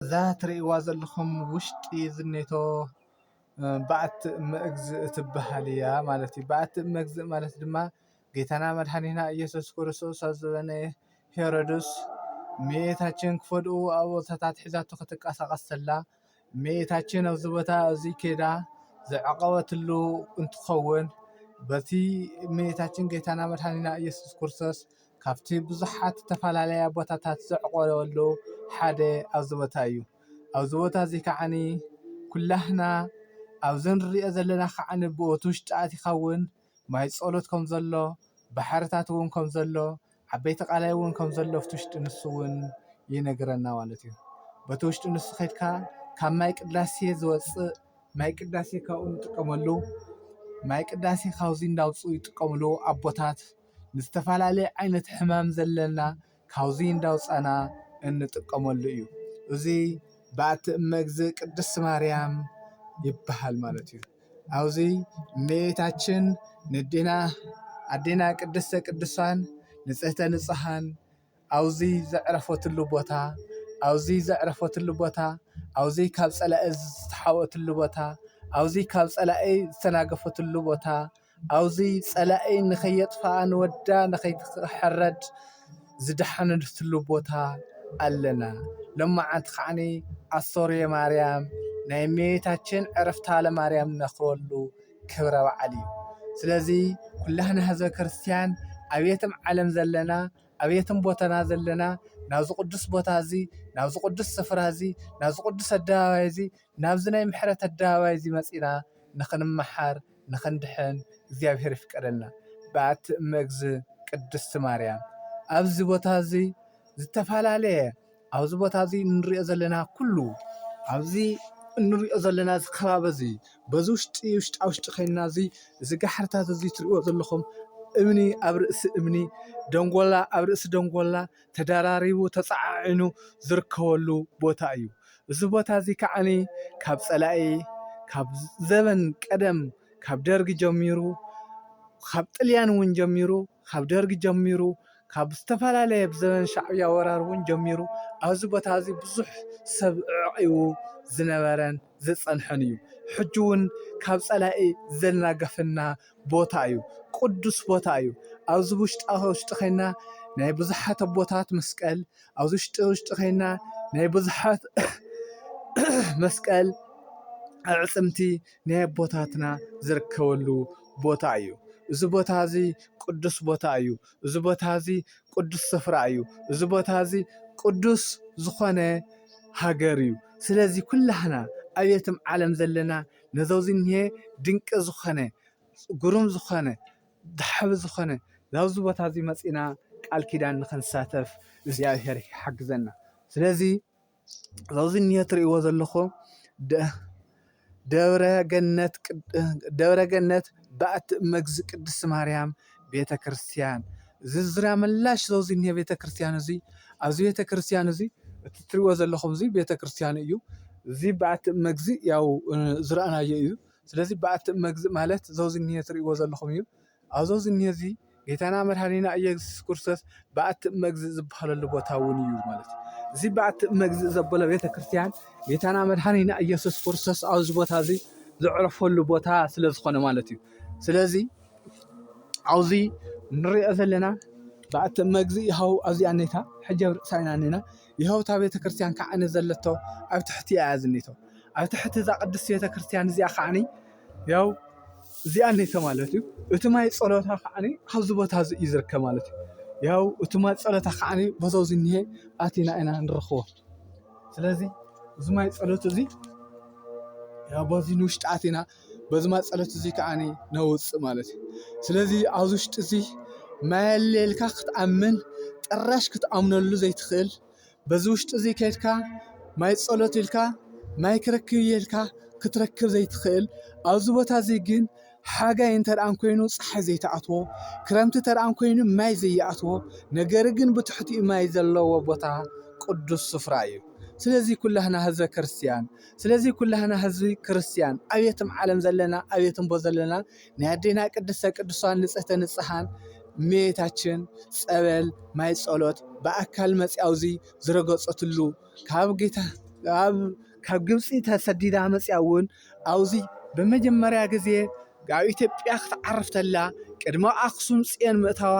እዛ ትርእይዋ ዘለኹም ውሽጢ ዝኔቶ በዓቲ እመ እግዝእ ትበሃል እያ ማለት እዩ። በዓቲ እመ እግዝእ ማለት ድማ ጌታና መድሓኒና ኢየሱስ ክርስቶስ ኣብ ዘበነ ሄሮድስ እመቤታችን ክፈድኡ ኣብ ቦታታት ሒዛቶ ክትንቀሳቐስ ተላ እመቤታችን ኣብዚ ቦታ እዚ ከይዳ ዘዕቆበትሉ እንትኸውን በቲ እመቤታችን ጌታና መድሓኒና ኢየሱስ ክርስቶስ ካብቲ ብዙሓት ዝተፈላለያ ቦታታት ዘዕቆበሉ ሓደ ኣብዚ ቦታ እዩ። ኣብዚ ቦታ እዚ ከዓኒ ኩላህና ኣብዚ ንሪኦ ዘለና ከዓኒ ብኦቱ ውሽጢ ኣቲኻ እውን ማይ ጸሎት ከም ዘሎ ባሕርታት እውን ከም ዘሎ ዓበይቲ ቃላይ እውን ከም ዘሎ ኣብቲ ውሽጢ ንሱ እውን ይነግረና ማለት እዩ። በቲ ውሽጢ ንሱ ከድካ ካብ ማይ ቅዳሴ ዝወፅእ ማይ ቅዳሴ ካብኡ ንጥቀመሉ ማይ ቅዳሴ ካብዚ እንዳውፅኡ ይጥቀምሉ ኣቦታት ንዝተፈላለየ ዓይነት ሕማም ዘለና ካብዚ እንዳውፃና እንጥቀመሉ እዩ። እዚ በዓቲ እመ እግዝእ ቅድስት ማርያም ይበሃል ማለት እዩ። ኣብዚ እመቤታችን ንዴና ኣዴና ቅድስተ ቅዱሳን ንጽህተ ንጹሃን ኣብዚ ዘዕረፈትሉ ቦታ ኣብዚ ዘዕረፈትሉ ቦታ ኣብዚ ካብ ጸላኢ ዝተሓወትሉ ቦታ ኣብዚ ካብ ጸላኢ ዝተናገፈትሉ ቦታ ኣብዚ ጸላኢ ንኸየጥፍኣ ንወዳ ንኸይትሕረድ ዝደሓነትሉ ቦታ ኣለና። ሎማዓንቲ ከዓኒ ኣስተርእዮ ማርያም ናይ እመቤታችን ዕረፍታ ለማርያም ነኽብረሉ ክብረ በዓል እዩ። ስለዚ ኩላህና ህዝበ ክርስቲያን ኣብ የትም ዓለም ዘለና ኣብ የትም ቦታና ዘለና ናብዚ ቅዱስ ቦታ እዚ ናብዚ ቅዱስ ስፍራ እዚ ናብዚ ቅዱስ ኣደባባይ እዚ ናብዚ ናይ ምሕረት ኣደባባይ እዚ መፂና ንኽንመሓር ንኽንድሕን እግዚኣብሔር ይፍቀደልና። በዓቲ እመ እግዝእ ቅድስቲ ማርያም ኣብዚ ቦታ እዚ ዝተፈላለየ ኣብዚ ቦታ እዚ እንሪኦ ዘለና ኩሉ ኣብዚ እንሪኦ ዘለና እዚ ከባቢ እዚ በዚ ውሽጢ ውሽጣ ውሽጢ ኮይንና እዚ እዚ ጋሕርታት እዚ ትሪእዎ ዘለኹም እምኒ ኣብ ርእሲ እምኒ ደንጎላ ኣብ ርእሲ ደንጎላ ተደራሪቡ ተፀዓዒኑ ዝርከበሉ ቦታ እዩ። እዚ ቦታ እዚ ከዓኒ ካብ ፀላኢ ካብ ዘበን ቀደም ካብ ደርጊ ጀሚሩ ካብ ጥልያን እውን ጀሚሩ ካብ ደርጊ ጀሚሩ ካብ ዝተፈላለየ ብዘበን ሻዕብያ ወራር እውን ጀሚሩ ኣብዚ ቦታ እዚ ብዙሕ ሰብ ኣዕቂቡ ዝነበረን ዝፀንሐን እዩ። ሕጂ እውን ካብ ፀላኢ ዘናገፈና ቦታ እዩ። ቅዱስ ቦታ እዩ። ኣብዚ ውሽጣ ውሽጢ ኮይና ናይ ብዙሓት ኣቦታት መስቀል ኣብዚ ውሽጢ ውሽጢ ኮይና ናይ ብዙሓት መስቀል ኣዕፅምቲ ናይ ኣቦታትና ዝርከበሉ ቦታ እዩ። እዚ ቦታ እዚ ቅዱስ ቦታ እዩ። እዚ ቦታ እዚ ቅዱስ ስፍራ እዩ። እዚ ቦታ እዚ ቅዱስ ዝኾነ ሃገር እዩ። ስለዚ ኩላህና ኣብ የትም ዓለም ዘለና ነዘውዚ እኒሄ ድንቂ ዝኾነ ግሩም ዝኾነ ዳሕቢ ዝኾነ ናብዚ ቦታ እዚ መፂና ቃል ኪዳን ንክንሳተፍ እግዚኣብሔር ይሓግዘና። ስለዚ ኣብዚ እኒሀ ትርእይዎ ዘለኹም ደብረ ገነት ደብረ ገነት በዓቲ እመ እግዝእ ቅድስት ማርያም ቤተ ክርስቲያን እዚ ዙርያ መላሽ ኣብዚ እኒሀ ቤተ ክርስቲያን እዚ ኣብዚ ቤተ ክርስቲያን እዚ እቲ ትርእይዎ ዘለኹም እዚ ቤተ ክርስቲያን እዩ። እዚ በዓቲ እመ እግዝእ ያው ዝረኣናዮ እዩ። ስለዚ በዓቲ እመ እግዝእ ማለት ዘውዚ እኒሀ ትርእይዎ ዘለኹም እዩ። ኣብ ዘውዚ እኒሀ እዚ ጌታና መድሃኒና ኢየሱስ ክርስቶስ በዓቲ እመ እግዝእ ዝበሃለሉ ቦታ እውን እዩ ማለት እዩ። እዚ በዓቲ እመ እግዝእ ዘበሎ ቤተ ክርስቲያን ጌታና መድሃኒና ኢየሱስ ክርስቶስ ኣብዚ ቦታ እዚ ዘዕረፈሉ ቦታ ስለ ዝኾነ ማለት እዩ። ስለዚ ኣብዚ ንሪኦ ዘለና በዓቲ እመ እግዝእ ይሃው ኣብዚኣ እኔታ ሕጂ ኣብ ርእሳ ኢና እኔና ይሃው እታ ቤተ ክርስቲያን ከዓኒ ዘለቶ ኣብ ትሕቲ እያ ዝኔቶ ኣብ ትሕቲ እዛ ቅድስቲ ቤተ ክርስቲያን እዚኣ ከዓኒ ያው እዚኣ እኔቶ ማለት እዩ። እቲ ማይ ፀሎታ ከዓኒ ኣብዚ ቦታ እዚ እዩ ዝርከብ ማለት እዩ። ያው እቲ ማይ ፀሎታ ከዓኒ በዞ ዝኒሄ ኣቲና ኢና ንረኽቦ። ስለዚ እዚ ማይ ፀሎት እዚ ያው በዚ ንውሽጢ ኣቲና በዚ ማይ ፀሎት እዚ ከዓኒ ነውፅእ ማለት እዩ። ስለዚ ኣብዚ ውሽጢ እዚ ማይ ኣለ ኢልካ ክትኣምን ጭራሽ ክትኣምነሉ ዘይትኽእል በዚ ውሽጢ እዚ ከድካ ማይ ጸሎት ኢልካ ማይ ክረክብ እየ ኢልካ ክትረክብ ዘይትኽእል ኣብዚ ቦታ እዚ ግን ሓጋይ እንተ ደኣ እንኮይኑ ፀሓይ ዘይትኣትዎ ክረምቲ እንተ ደኣ እንኮይኑ ማይ ዘይኣትዎ ነገር ግን ብትሕቲኡ ማይ ዘለዎ ቦታ ቅዱስ ስፍራ እዩ። ስለዚ ኩላህና ህዝበ ክርስትያን ስለዚ ኩላህና ህዝቢ ክርስትያን ኣብየትም ዓለም ዘለና ኣብየትም ቦ ዘለና ናይ ኣዴና ቅድስተ ቅዱሳን ንጽህተ ንጽሃን እመቤታችን ጸበል ማይ ጸሎት ብኣካል መጺኣ ኣብዚ ዝረገጸትሉ ካብ ጌታ ኣብ ካብ ግብፂ ተሰዲዳ መፅያ እውን ኣብዚ ብመጀመርያ ግዜ ኣብ ኢትዮጵያ ክትዓርፍ ተላ ቅድሚ ኣክሱም ፅዮን ምእታዋ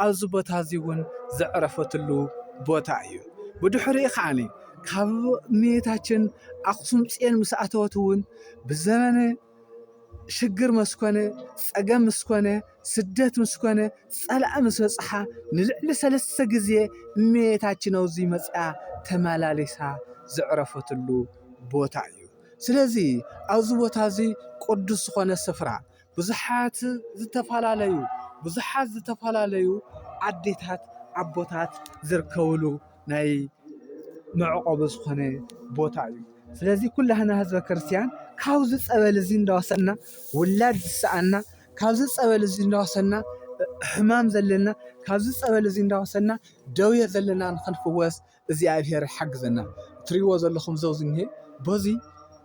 ኣብዚ ቦታ እዚ እውን ዘዕረፈትሉ ቦታ እዩ። ብድሕሪኡ ከዓኒ ካብ እመቤታችን ኣክሱም ፅዮን ምስ ኣተወት እውን ብዘመነ ሽግር መስኮነ፣ ፀገም ምስኮነ፣ ስደት ምስኮነ፣ ፀላእ ምስ በፅሓ ንልዕሊ ሰለስተ ግዜ እመቤታችን ኣብዚ መፅያ ተመላሊሳ ዘዕረፈትሉ ቦታ እዩ። ስለዚ ኣብዚ ቦታ እዚ ቅዱስ ዝኾነ ስፍራ ብዙሓት ዝተፈላለዩ ብዙሓት ዝተፈላለዩ ኣዴታት ኣቦታት ዝርከብሉ ናይ መዕቆቢ ዝኾነ ቦታ እዩ። ስለዚ ኩላህና ህዝበ ክርስቲያን ካብዚ ፀበል እዚ እንዳወሰድና ውላድ ዝሰኣና ካብዚ ፀበል እዚ እንዳወሰድና ሕማም ዘለና ካብዚ ፀበል እዚ እንዳወሰድና ደውየ ዘለና ንክንፍወስ እግዚኣብሔር ይሓግዘና። እትሪእዎ ዘለኹም ዘው ዝኒሄ በዚ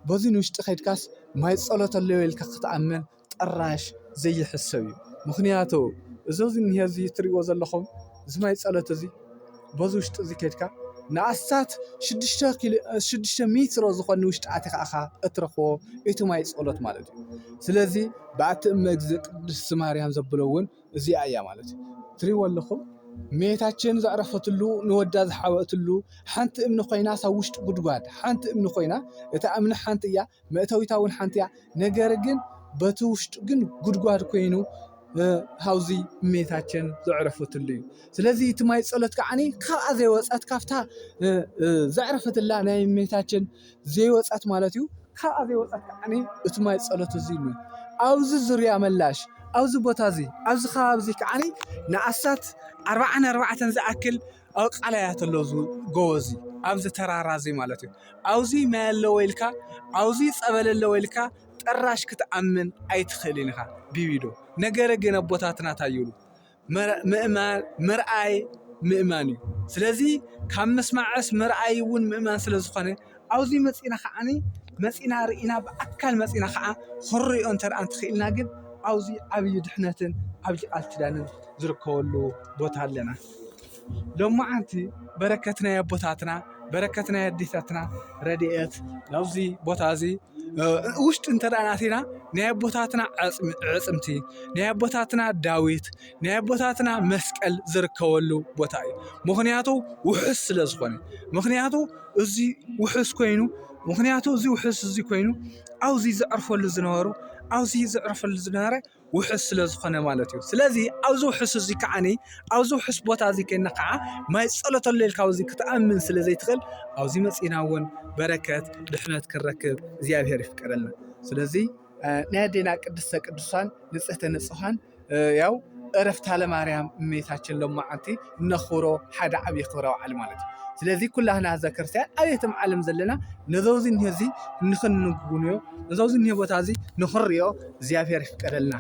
በዚ ንውሽጢ ከይድካስ ማይ ፀሎት ኣለዮ ኢልካ ክትኣምን ጥራሽ ዘይሕሰብ እዩ። ምክንያቱ እዚ ኣብዚ እኒሄ እዚ እትሪእዎ ዘለኹም እዚ ማይ ፀሎት እዚ በዚ ውሽጢ እዚ ከይድካ ንኣስታት ሽዱሽተ ኪሎ ሽዱሽተ ሜትሮ ዝኾን ውሽጢ ኣቲኻ ኢኻ እትረኽቦ እቲ ማይ ፀሎት ማለት እዩ። ስለዚ በዓቲ እመ እግዝእ ቅድስቲ ማርያም ዘብሎ እውን እዚኣ እያ ማለት እዩ። እትሪእዎ ኣለኹም እመቤታችን ዘዕረፈትሉ ንወዳ ዝሓወእትሉ ሓንቲ እምኒ ኮይና ሳብ ውሽጢ ጉድጓድ ሓንቲ እምኒ ኮይና እታ እምኒ ሓንቲ እያ መእተዊታ እውን ሓንቲ እያ። ነገር ግን በቲ ውሽጡ ግን ጉድጓድ ኮይኑ ሃውዚ እመቤታችን ዘዕረፈትሉ እዩ። ስለዚ እቲ ማይ ፀሎት ከዓኒ ካብኣ ዘይወፀት ካብታ ዘዕረፈትላ ናይ እመቤታችን ዘይወፀት ማለት እዩ። ካብኣ ዘይወፀት ከዓኒ እቲ ማይ ፀሎት እዚ እዩ። ኣብዚ ዙርያ መላሽ ኣብዚ ቦታ እዚ ኣብዚ ከባቢ እዚ ከዓኒ ንኣስታት ኣርባዓን ኣርባዕተን ዝኣክል ኣብ ቃላያት ኣሎ እዚ ጎቦ እዚ ኣብዚ ተራራ እዚ ማለት እዩ። ኣብዚ ማይ ኣለዎ ኢልካ ኣብዚ ፀበል ኣለዎ ኢልካ ጥራሽ ክትኣምን ኣይትኽእልን ኢኻ ቢቢዶ። ነገረ ግን ኣቦታትና ታይሉ ምእማን ምርኣይ ምእማን እዩ። ስለዚ ካብ ምስማዕስ ምርኣይ እውን ምእማን ስለ ዝኾነ ኣብዚ መፂና ከዓኒ መፂና ርኢና ብኣካል መፂና ከዓ ክንሪኦ እንተ እንተኽኢልና ግን ኣብዚ ዓብዪ ድሕነትን ዓብዪ ቃል ኪዳንን ዝርከበሉ ቦታ ኣለና። ሎማዓንቲ በረከት ናይ ኣቦታትና በረከት ናይ ኣዴታትና ረድኤት ናብዚ ቦታ እዚ ውሽጢ እንተ ደኣ ናቲና ናይ ኣቦታትና ዕፅምቲ ናይ ኣቦታትና ዳዊት ናይ ኣቦታትና መስቀል ዝርከበሉ ቦታ እዩ። ምክንያቱ ውሑስ ስለ ዝኾነ ምክንያቱ እዚ ውሑስ ኮይኑ ምክንያቱ እዚ ውሑስ እዚ ኮይኑ ኣብዚ ዘዕርፈሉ ዝነበሩ ኣብዚ ዘዕርፈሉ ዝነበረ ውሑስ ስለ ዝኾነ ማለት እዩ። ስለዚ ኣብዚ ውሑስ እዚ ከዓኒ ኣብዚ ውሑስ ቦታ እዚ ከይና ከዓ ማይ ፀሎት ኣሎ ኢልካ ኣብዚ ክትኣምን ስለ ዘይትኽእል ኣብዚ መፂና እውን በረከት ድሕነት ክንረክብ እግዚኣብሔር ይፍቀደልና። ስለዚ ናይ ኣዴና ቅድስተ ቅዱሳን ንፅህተ ንፁሃን ያው እረፍታ ለማርያም እመቤታችን ሎማዓንቲ እነኽብሮ ሓደ ዓብዪ ክብረ በዓል ማለት እዩ። ስለዚ ኩላህና ህዝበ ክርስቲያን ኣበየትም ዓለም ዘለና ነዘውዚ እኒሆ እዚ ንኽንንጉንዮ ነዘውዚ እኒሆ ቦታ እዚ ንኽንሪኦ እግዚኣብሔር ይፍቀደልና።